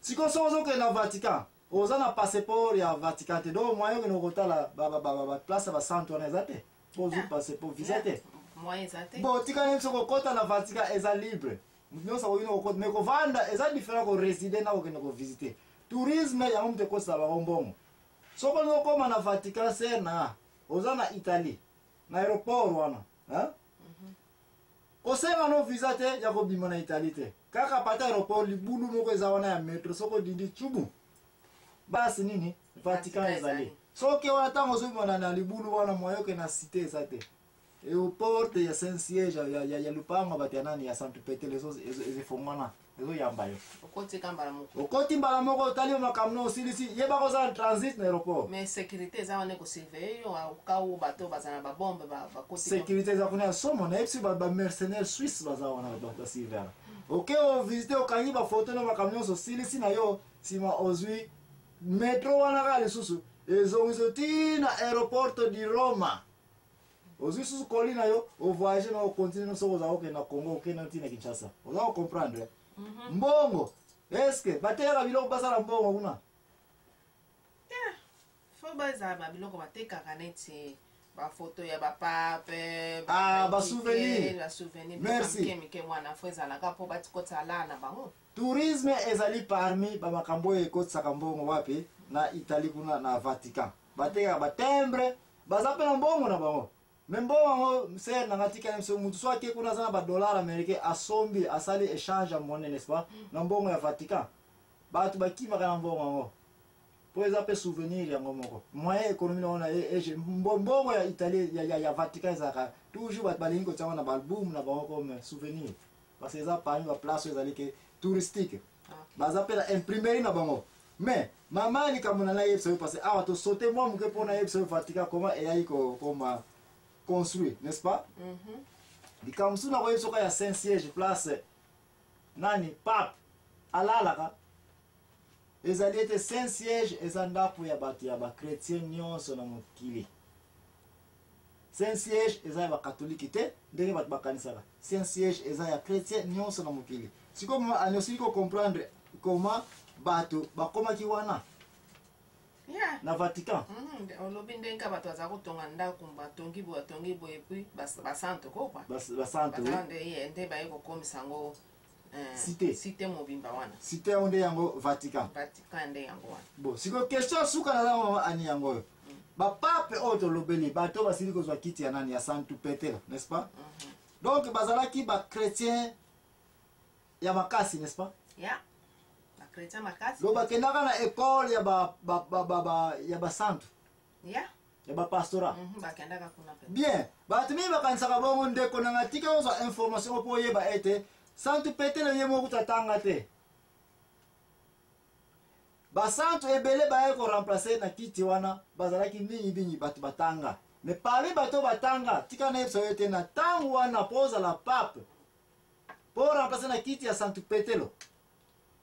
Sikoyo soki ozokende na Vatican, oza na passeport ya Vatican te, donc moyen okende kotala baplace ya basantu wana eza te, po ozwi passeport visa te. Bon, tika nini, soki okota na Vatican eza libre, moto nyonso akoki na kokota, mais kovanda eza différent, koreside na kokende kovisite. Tourisme yango moto ekosala bango mbongo. Soki olingi okóma na Vatican, ser na oza na Italie, na aéroport wana, hein? Kosenga no visa te ya kobima na Italie te, kaka pata aéroport, libulu moko eza wana ya metro, soki odindi tsubu basi nini, Vatican ezali. Soki wana ntango ozobima na libulu wana, moyen oke na cité eza te. Porte ya Saint Siège ya lupango bato ya nani, ya Santu Petelo, ezefongwana, ezoyamba yo. Okoti mbala moko. Okoti mbala moko, otali makambo na osilisi, yebaka oza na transit na aéroport. Mais sécurité eza wana ekosurveille yo okau bato baza na babombe bakoti? Sécurité eza kuna ya somo, nayebisi, bamercenaire suisse baza wana, basurveillaka. Oke ovisite, okangi bafoto na makambo nyonso, osilisi na yo, nsima ozwi metro wana kaka lisusu ezongiso ti na aéroport di Roma, ozwi susu koli na yo, ovoyage na okontinue. Soki oza kokende na Congo, okende ntina Kinshasa. Oza kocomprendre? Mbongo, est-ce batekaka biloko, basala mbongo kuna? Fo bazala babiloko batekaka neti bafoto ya bapape. Ah, basouvenir. Basouvenir. Merci. Mike mike wana fo ezalaka mpo batikotisa la na bango. Tourisme ezali parmi bamakambo oyo ekotisaka mbongo wapi? Na Italie kuna na Vatican batekaka batimbre, baza mpe na mbongo na bango. Me mbongo yango, ser nanga, tika biso, mutu so ake kuna aza na badollar américain, asombi, asali échange ya monnaie, n'est-ce pas, na mbongo ya Vatican. Bato bakimaka na mbongo yango mpo eza mpe souvenir yango moko, moyen économie na wana. Mbongo ya Italie, ya Vatican ezalaka toujours, bato balingi kotia yango na baalbum na bango comme souvenir, parce que eza parmi baplace oyo ezali ke touristique. Baza mpe na imprimerie na bango. Mais mama, likambo na nayebisa yo, parce awa tosaute mwa moke mpo nayebisa yo Vatican comment eyaki kokoma construit, n'est-ce pas? Likambo mosusu nakoyebisa oka ya Saint Siège, place nani pape alalaka, ezali ete Saint Siège eza ndako ya bato ya bachrétien nyonso na mokili. Saint Siège eza ya bakatolike te ndenge bato bakanisaka. Saint Siège eza ya chrétien nyonso na mokili. Sikoyo mama Ani, osili kocomprendre comment bato bakomaki wana na Vatican? Olobi ndenge kaka bato baza kotonga ndako, batongi boye, batongi boye, et puis basanto ko kwa. Basanto. Nde baye kokomisa yango cité. Cité mobimba wana. Cité yango nde yango Vatican. Vatican nde yango wana. Bon, sikoyo question ya suka naza, mama Ani, yango oyo: bapape oyo tolobeli, bato basili kozwa kiti ya nani, ya Santu Petelo, n'est-ce pas? Donc bazalaki bachrétien ya makasi, n'est-ce pas? Ya bachrétien makasi. Donc bakendaka na école ya ba, ba, ba, ba, ba, ya basantu, ya bapastorat. Bakendaka kuna mpe. Bien, bato mingi bakanisaka bongo. Ndeko nanga, tika ozwa information mpo oyeba ete Santu Petelo ye moko kuta tanga te. Basantu ebele baye koremplace na kiti wana bazalaki mingimingi bato batanga. Mais parmi bato batanga, tika nayebisa yo ete na ntango wana, mpo ozala pape, mpo remplace na kiti ya Santu Petelo,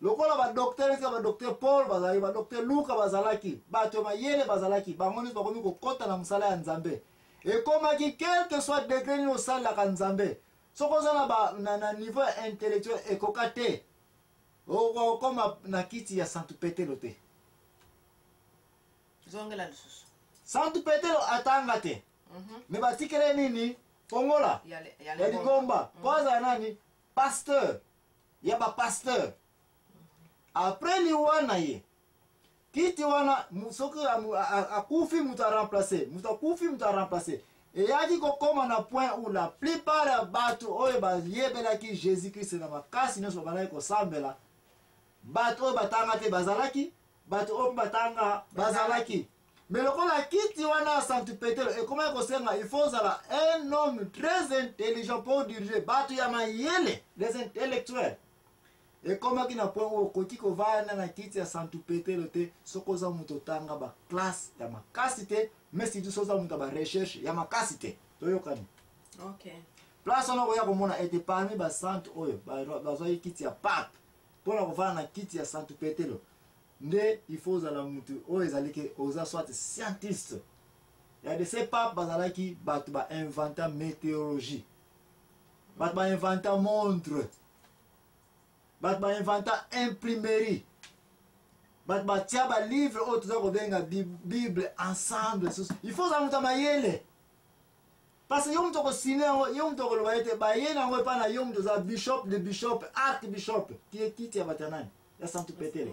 lokola badocteur neti badocteur Paul bazalaki, badocteur Luka bazalaki, bato ya mayele bazalaki, bango nyonso bakomi kokɔta na mosala ya Nzambe. Ekomaki quel que soit degré nini osalelaka Nzambe, soki oza na niveau ya intellectuel ekoka te, okokoma na kiti ya Santu Petelo te. Zongela lisusu. Santu Petelo atanga te, me batikele nini? Fongola ya ya lingomba mpo azala nani? Pasteur ya bapasteur. Après liwa na ye, kiti wana, soki akufi, moto aremplace, moto akufi, moto aremplace, eyaki kokóma na point où la plupart ya bato oyo bayebelaki Jésus Christ na makasi nyonso, babandaki kosambela, bato oyo batanga te bazalaki, bato oyo mpe batanga bazalaki. Mais lokola kiti wana ya Santu Petelo ekomaki kosenga il faut ozala un homme très intelligent mpo diriger bato ya mayele, les intellectuels, ekomaki na point oyo okoki kovanda na kiti ya Santu Petelo te soki oza moto otanga baklasse ya makasi te, mais surtout soki oza moto ya barecherche ya makasi te. Toyokani? Ok. Place wana okoya komona ete parmi basantu oyo bazwaki kiti ya pape, mpona kovanda na kiti ya Santu Petelo nde il faut ozala mutu oyo ezali ke oza soit scientiste. Ya de ces papes bazalaki bato bainventa météorologie, bato bainventa montre, bato bainventa imprimerie. Bato batia balivre oyo toza kobenga Bible ensemble susu. Il faut ozala moto ya mayele. Parce que yo moto okosine yango, yo moto okoloba ete baye na yango epai na yo moto oza bishop de bishop, archbishop, tie kiti ya bato ya nani? Ya Santu Petelo.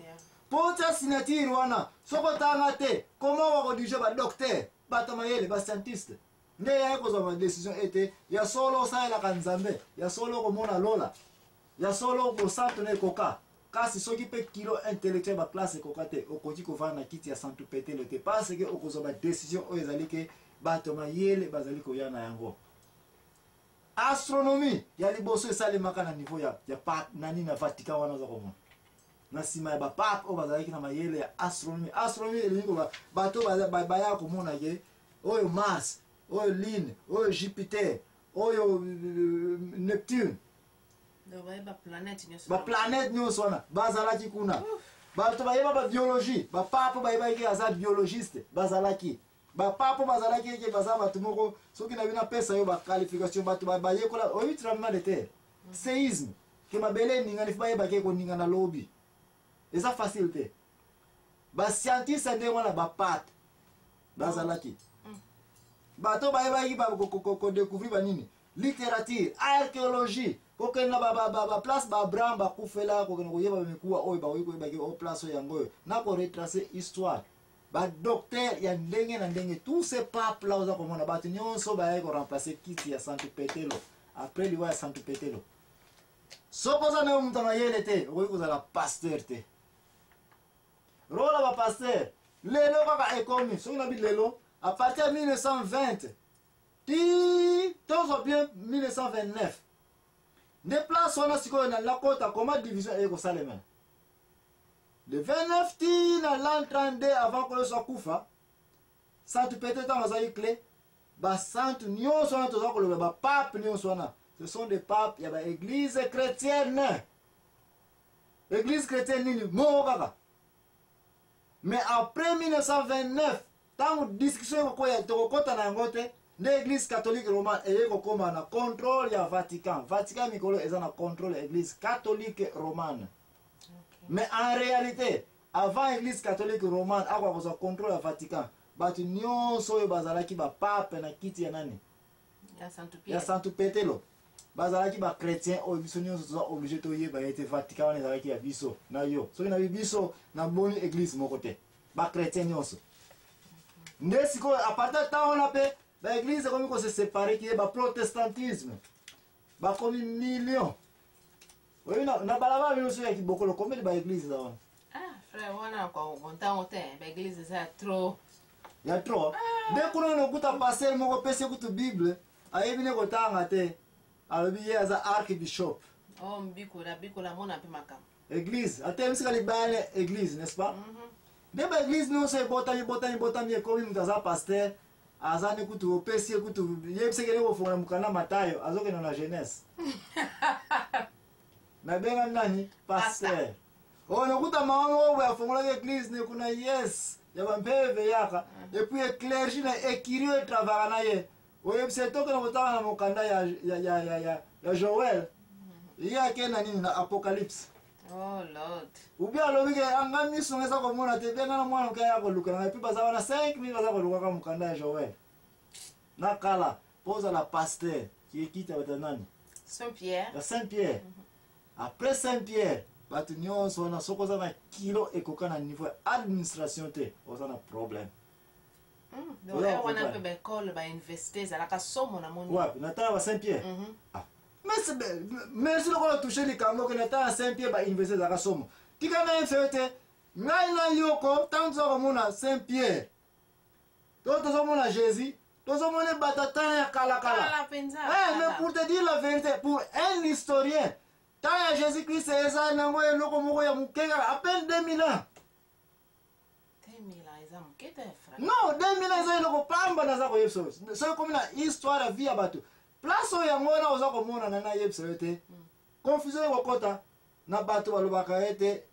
Mpo otia signature wana, soki otanga te, comment okodirige ba docteur, bato ya mayele, ba scientiste? Nde yaya kozwa ba decision ete ya solo osalelaka Nzambe, ya solo okomona lola, ya solo bosantu na ekoka. Kasi soki mpe kilo intellectuel ba classe ekoka te, okoki kovanda na kiti ya Santu Petelo te, parce que okozwa ba decision oyo ezali ke bato mayele bazali koya na yango. Astronomie ya liboso esalemaka na niveau ya pape nani na Vatican wana oza komona. Na nsima ya ba pape oyo bazalaki na mayele ya astronomie. Astronomie elingi koloba bato baya komona ke oyo Mars, oyo Lune, oyo Jupiter, oyo Neptune. Baplanète nyonso wana bazalaki kuna. Bato bayeba ba biologie, ba pape bayebaki aza biologiste, bazalaki. Ba pape bazalaki eke baza bato moko soki na bino apesa yo ba qualification bato bayekola oyebi tremblement de terre, séisme, ke mabele eningani fo bayebaki ekoningana lobi. Eza facile te. Ba scientiste ndenge wana ba pape bazalaki. Bato bayebaki kodécouvrir banini littérature, archéologie, kokende na baplace ba Abraham bakufela, kokende koyeba bamikuwa oyo bakoki koyebaki o place oyo yango oyo na koretrace histoire. Badocteur ya ndenge na ndenge, tous ces papes là oza komona bato nyonso bayaki koremplace kiti ya Santu Petelo après liwa ya Santu Petelo. Soki oza nayo moto ya mayele te, okoki kozala pasteur te. Rola ba pasteur lelo kaka ekomi soki nabi lelo à partir ya 1920 ti tozwa bien 1929 nde place wana sikoyo na lakota koma division eye kosalema le 29 ti na l'an 32 avant koyoso akufa. Santu Petelo ntango azwaki clé, basantu nyonso wana toza koloba, bapape nyonso wana, ce sont des papes ya baeglise chrétienne. Église chrétienne nini moko kaka. Mais après 1929 ntango discussion ekokoya tokokɔta na yango te, nde église catholique romane eye kokóma na contrôle ya Vatican. Vatican mikolo eza na contrôle ya église catholique romane. Mais en réalité, avant église catholique romane akoka kozwa contrôle ya Vatican, bato nyonso oyo bazalaki bapape na kiti ya nani? Ya Santu Petelo, bazalaki bachrétien oyo biso nyonso toza obligé toyeba ete Vatican wana ezalaki ya biso na yo. Soki nabi biso, naboni église moko te, bachrétien nyonso. Nde sikoyo à partir ntango wana mpe baeglise ekomi kose séparer, kie baprotestantisme bakomi million. Oyebi na balabala nyonso ya Kibokolo combien de baeglise eza wana? Ah frère, wana ntango te, baeglise eza ya trop. Ya trop. Nde kuna nokuta pasteur moko pesi kutu Bible, ayebi ne kotanga te, alobi ye aza archbishop. Oh, mbikola bikola mona mpe makambo. Église atelemisi libala église, n'est-ce pas? Nde baeglise nyonso ebotami botami botami, ekomi moto aza pasteur, aza ne kutu opesi ye kutu yebisaki ne kofongola mokanda Matayo, azokende na Genèse. Nabengami nani? Pasteur. Oyo nakuta mama moko boye afongolaki église ne kuna, yes, ya bampeve yaka, et puis clergé na écurie oyo etravaka na ye, oyebisa etokende kotanga na mokanda ya Joel, ye ake na nini? Na Apocalypse. Oh Lord. Ou bien alobi ke anga miso nga eza komona te, benga na mwana moke aya koluka na ngai. Mpe baza wana 5000 baza kolukaka mokanda ya Joel na kala. Mpo ozala pasteur, kiekita bato ya nani? Saint Pierre. Ya Saint Pierre. Après Saint Pierre, bato nyonso wana, soki oza na kilo ekoka na niveau ya administration te, oza na problème. Donc wana mpe baekole, bauniversité ezalaka somo na moni. Wapi? Na tala ba Saint Pierre. Ah. Merci lokola touche likambo ke na tala Saint Pierre, bauniversité ezalaka somo. Tika ngai yebisa yo te, ngai na yoko ntango toza komona Saint Pierre to tozomona Jésus, tozomona bato ata ya kalakala. Eh, mais pour te dire la vérité, pour un historien, temps ya Jésus Christ eza nango eloko moko ya moke kaka, à peine 2000 ans. Non, 2000 ans eza eloko pamba. Naza koyebisa yo, soki komi na histoire ya vie ya bato, place oyo yango wana oza komona, nayebisa yo te, confusion ekokɔta na bato balobaka ete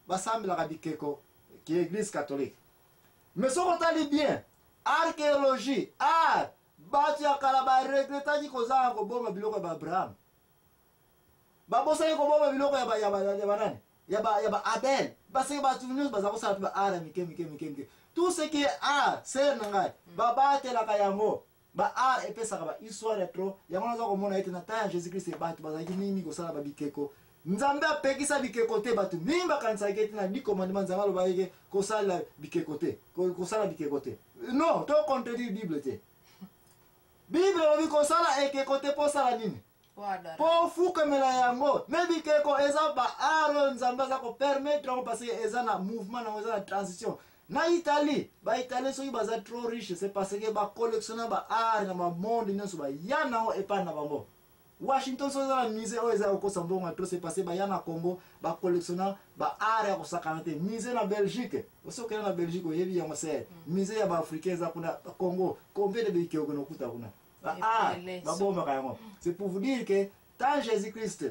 basambelaka bikeko ki église catholique. Mais soki otali bien archéologie, art, bato ya kala baregretaki kozanga kobomba biloko ya baabraham, babosaki kobomba biloko ya banani. Ya ba ya ba Abel. Parce que bato nyonso baza kosala mpe ba art ya mike mike mike mike. Tout ce qui est art, sœur na ngai, babatelaka yango. Ba art epesaka ba histoire ya trop. Yango naza komona ete na temps ya Jésus Christ bato bazalaki mingi kosala ba bikeko. Nzambe apekisa bikeko te, bato mingi bakanisaki ete na 10 commandements Nzambe alobaki ke kosala bikeko te, kosala bikeko te. Non, to contredire Bible te. Bible elobi kosala ekeko te mpo osala nini? Mpo ofukamela yango. Me bikeko eza ba art oyo Nzambe aza kopermettre yango parce que eza na mouvement nango, eza na transition. Na Italie, ba Italien soki baza trop riche, c'est parce que ba collectionna ba art na ba monde nyonso, baya nango epai na bango. Washington soki eza na musée oyo eza kokosa mbongo ya trop, c'est parce baya na Congo, ba collectionna ba art ya kosakana te. Musée na Belgique, osi okenda na Belgique, oyebi yango sœur, musée ya ba africain eza kuna. Congo, combien de bikeko okende okuta kuna? Ba art Ebele. Babombaka yango. C'est pour vous dire que tant Jésus Christ